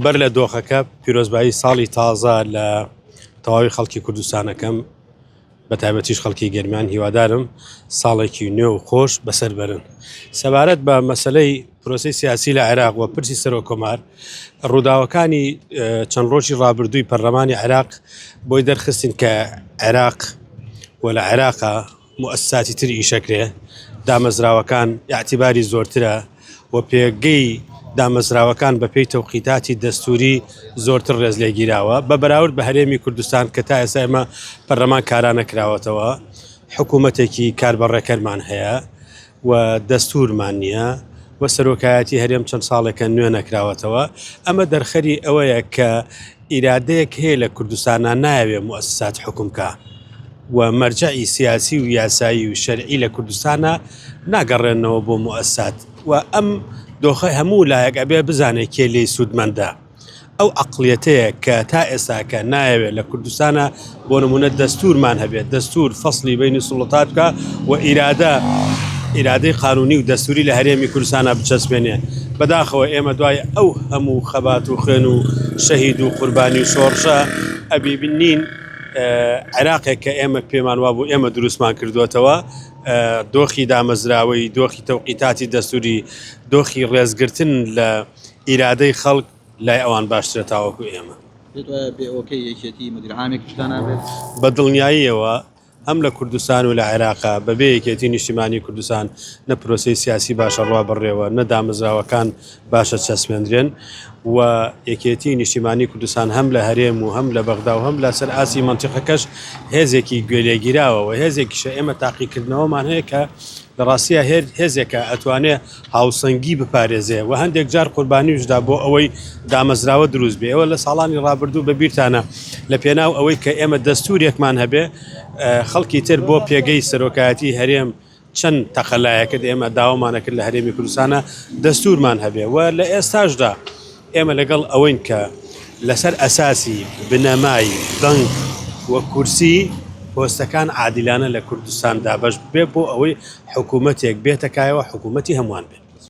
بەر لە دۆخەکە پیرۆزبایی ساڵی تازە لە تەواوی خەڵکی کوردستانەکەم بە تایبەتیش خەڵکی گەرمیان هیوادارم ساڵێکی نوێ و خۆش بەسەر بەرن. سەبارەت بە مەسەلەی پرۆسەی سیاسی لە عێراق و پرسی سەرۆک کۆمار ڕووداوەکانی چەند ڕۆژی ڕابردووی پەرلەمانی عێراق بۆی دەرخستین کە عێراق و لە عێراقا موئەسساتی تر ئیشەکرێ، دامەزراوەکان ئیعتیباری زۆرترە و پێگەی دامەزراوەکان بە پێی تەوقیتاتی دەستووری زۆرتر ڕێز لێگیراوە بە بەراورد بە هەرێمی کوردستان کە تا ئێستا ئێمە پەرلەمان کارا نەکراوەتەوە، حکوومەتێکی کاربەڕێکەرمان هەیە و دەستوورمان نییە و سەرۆکایەتی هەرێم چەند ساڵێکە نوێ نەکراوەتەوە، ئەمە دەرخەری ئەوەیە کە ئیرادەیەک هەیە لە کوردستانا نایەوێ موئەسسات حوکم کا و مەرجەعی سیاسی و یاسایی و شەرعی لە کوردستانا ناگەڕێنەوە بۆ موئەسسات و ئەم دۆخە هەموو لایەک ئەبێ بزانێ کێ لێی سوودمەندە. ئەو عەقڵیەتەیە کە تا ئێستاکە نایەوێت لە کوردستانا بۆ نمونە دەستورمان هەبێت دەستور فەصلی بینی سوڵتات بکە و ئیرادە ئیرادەی قانونی و دەستوری لە هەرێمی کوردستانا بچەسپێنێ بەداخەوە ئێمە دوای ئەو هەموو خەبات و خوێن و شەهید و قوربانی و شۆڕشە ئەبیبنین عێراقێک کە ئێمە پێمان وابوو ئێمە دروستمان کردووەتەوە دۆخی دامەزراوەی دۆخی تەوقیتاتی دەستوری دۆخی ڕێزگرتن لە ئیرادەی خەڵک لای ئەوان باشترە تاوەکو ئێمە. پێت وایە بێ ئۆکەی یەکێتی مدیر عامێکیش دانابێت؟ بە دڵنیاییەوە هەم لە کوردستان و لە عێراقا بەبێ یەکێتی نیشتیمانی کوردستان نە پرۆسەی سیاسی باشە ڕوا بەڕێوە نە دامەزراوەکان باشە چەسپێندرێن و یەکێتی نیشتیمانی کوردستان هەم لە هەرێم و هەم لە بەغدا و هەم لەسەر ئاستی مەنتیقەکەش هێزێکی گوێلێگیراوە و هێزێکیشە ئێمە تاقیکردنەوەمان هەیە کە لە ڕاستیا هێزێکە ئەتوانێ هاوسەنگی بپارێزێ و هەندێک جار قوربانیش دا بۆ ئەوەی دامەزراوە دروست بێ. ئێوە لە ساڵانی ڕابردوو بە بیرتانە لە پێناو ئەوەی کە ئێمە دەستوورێکمان هەبێ خەڵکی تر بۆ پێگەی سەرۆکایەتی هەرێم چەند تەقەلایە کرد ئێمە داوامانە کرد لە هەرێمی کوردستانە دەستوورمان هەبێ و لە ئێستاشدا ئێمە لەگەڵ ئەوەین کە لەسەر ئەساسی بنەمای دەنگ و کورسی پۆستەکان عادیلانە لە کوردستان دابەش ببێ بۆ ئەوەی حکوومەتێک بێتە کایەوە حکوومەتی هەمووان بێ.